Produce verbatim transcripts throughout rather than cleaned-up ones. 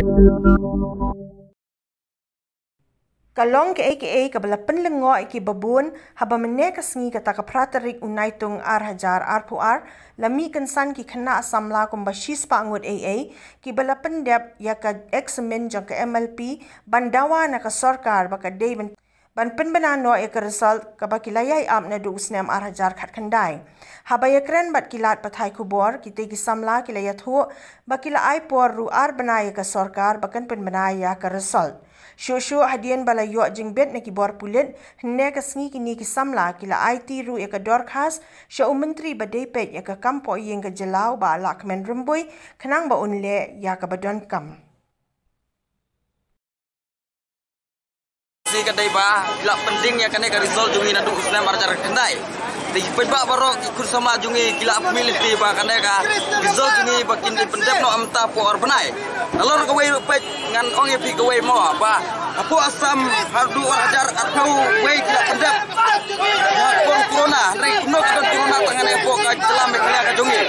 Ka long kaei kaei kaba la pynlyngngoh ïa ki babun, haba mynne ka sngi kata ka phra tarik u Naitung ar hajar arphew ar, la mih kynsan ki khynnah samla kumba shispah ngut eiei, kiba la pyndep ïa ka eksamin jong ka M L P, ban dawa na ka sorkar ba ka dei ban, ban pynbna noh ïa ka result kaba ki la ïai ap naduh u snem ar hajar khatkhyndai. Haba ïakren bad ki lad pathai khubor, kitei ki samla ki la ïathuh ba ki la ai por ruh ar bnai ïa ka sorkar ba kan pynbna ïa ka result. Shuh shuh hadien ba la ïoh jingbit na ki bor pulit, hynne ka sngi kine ki samla ki la aiti ruh ïa ka dorkhas sha u myntri ba dei peit ïa ka kam pohïing ka jylla u Bah Lahkmen Rymbui, khnang ba un leh ïa kaba donkam. Shi ka dei ba la pynding ïa kane ka result jong ngi naduh u snem ar hajar khatkhyndai. Te ki paidbah baroh ki khun samla jong ngi ki la pynmih lynti ba kane ka result jong ngi ba kin pyndep noh mynta hapoh ar bnai. Nalor kawei ruh peit ngan ong ïa phi kawei mo ba hapoh Assam haduh ar hajar arphew wei ki la pyndep. Ïa ka corona, hynrei kumno ka don corona tang hangne hapoh ka jylla Meghalaya ka jong ngi.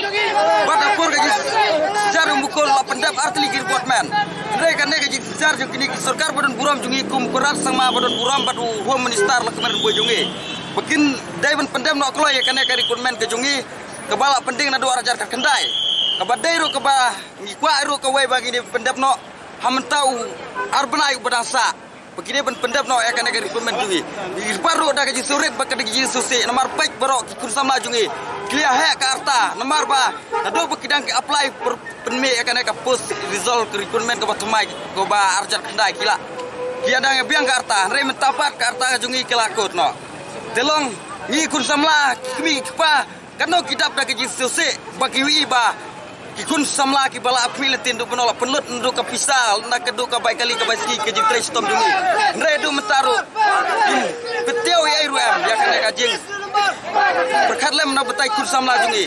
Bad ha ka por ka jingsynshar jong u Mukul la pyndep ar tylli ki recruitment. Hynrei kane ka jingsynshar jong kine ki sorkar ba don burom jong ngi kum u Conrad Sangma ba don burom bad u Home Minister Lahkmen Rymbui jong ngi, ba kin dei ban pyndep noh kloi ïa kane ka recruitment ka jong ngi kaba la pynding naduh ar hajar khatkhyndai. Kaba dei ruh kaba ngi kwah ruh kawei ba kin dei pyndep noh ha mynta u ar bnai uba dang sah. Ba kin dei ban pyndep noh ïa kane ka recruitment jong ngi. Ngi kyrpad ruh da ka jingsngewrit bad ka jingsngewsih namar peit baroh ki khun samla jong ngi ki la heh ka rta namar ba naduh ba ki dang ki apply pynmih ïa kane ka post result ka recruitment kaba thymmai kaba ar hajar khatkhyndai ki la, ki dang ïa biang ka rta, hynrei mynta pat ka rta ka jong ngi ka la kut noh. Te long ngi khun samla, ki kmie ki kpa, katno ki dap da ka jingsngewsih ba ki ïohi ba ki khun samla kiba la pynmih lynti naduh mynno la pynlut naduh ka pisa, naduh ka bai kali ka bai sngi ka jingtrei shitom jong ngi. Hynrei haduh mynta ruh kim pyntiaw ei ei ruh em ïa kane ka jing pyrkhat lem na batai khun samla jong ngi.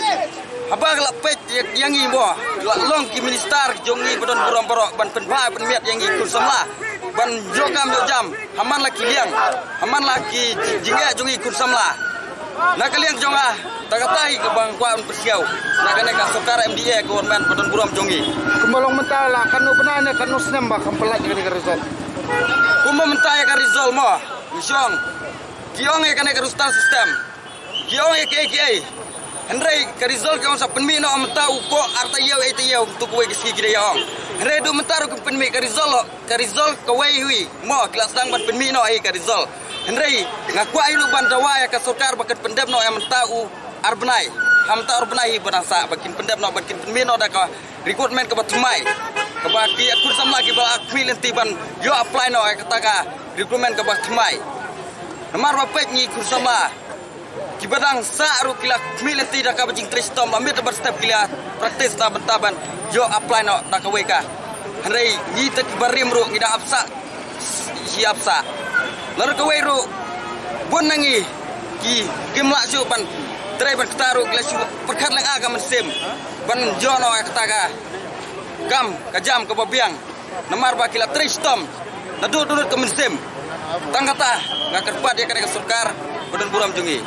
Haba ka la peit ïa, ïa ngi mo, la long ki minister jong ngi ba don burom baroh ban pynbha pynmiat ïa ngi khun samla ban ïoh kam ïoh jam ha man la ki liang, ha man la ki jingeh jong ngi khun samla. Na ka liang jong nga, ta kata hi kaba nga kwah ban pynsngew na kane ka sorkar M D A government ba don burom jong ngi. Kumba long mynta la katno bnai ne katno snem ba kam pynlait ïa kane ka result? Kumba mynta ïa ka result mo, ngi shong, ki ong ïa kane ka roster system. Ki ong ïa kiei kiei. Hynrei ka result ki ong sa pynmih noh mynta u poh ar taïew ei taïew, tu kawei ki sngi ki da ïa ong. Hynrei haduh mynta ruh kim pynmih ka result, ka result kawei hi mo, ki la sdang ban pynmih noh hi ka result. Hynrei nga kwah hi ruh ban dawa ïa ka sorkar ba kan pyndep noh ïa mynta u ar bnai. Ha mynta ar bnai hi ba dang sah ba kin pyndep noh, ba kin pynmih noh da ka recruitment kaba thymmai, kaba ki khun samla kiba la khmih lynti ban ïoh apply noh ïa kata ka recruitment kaba thymmai. Namar ba peit ngi khun samla kiba dang sah ruh ki la khmih lynti da kaba jingtrei shitom, la miet bad step ki la practice na bynta ban ïoh apply noh da kawei ka. Hynrei ngi te kiba rim ruh ngi dang ap sah, shi ap sah. Lada kawei ruh bun na ngi ki kim lah shuh ban trei ban kta ruh ki la shu pyrkhat lynga ka mynsiem ban ïoh noh ïa kata ka kam ka jam kaba biang. Namar ba ki la trei shitom naduh dohnud ka mynsiem. Tang kata nga kyrpad ïa kane ka sorkar ba don burom jong ngi.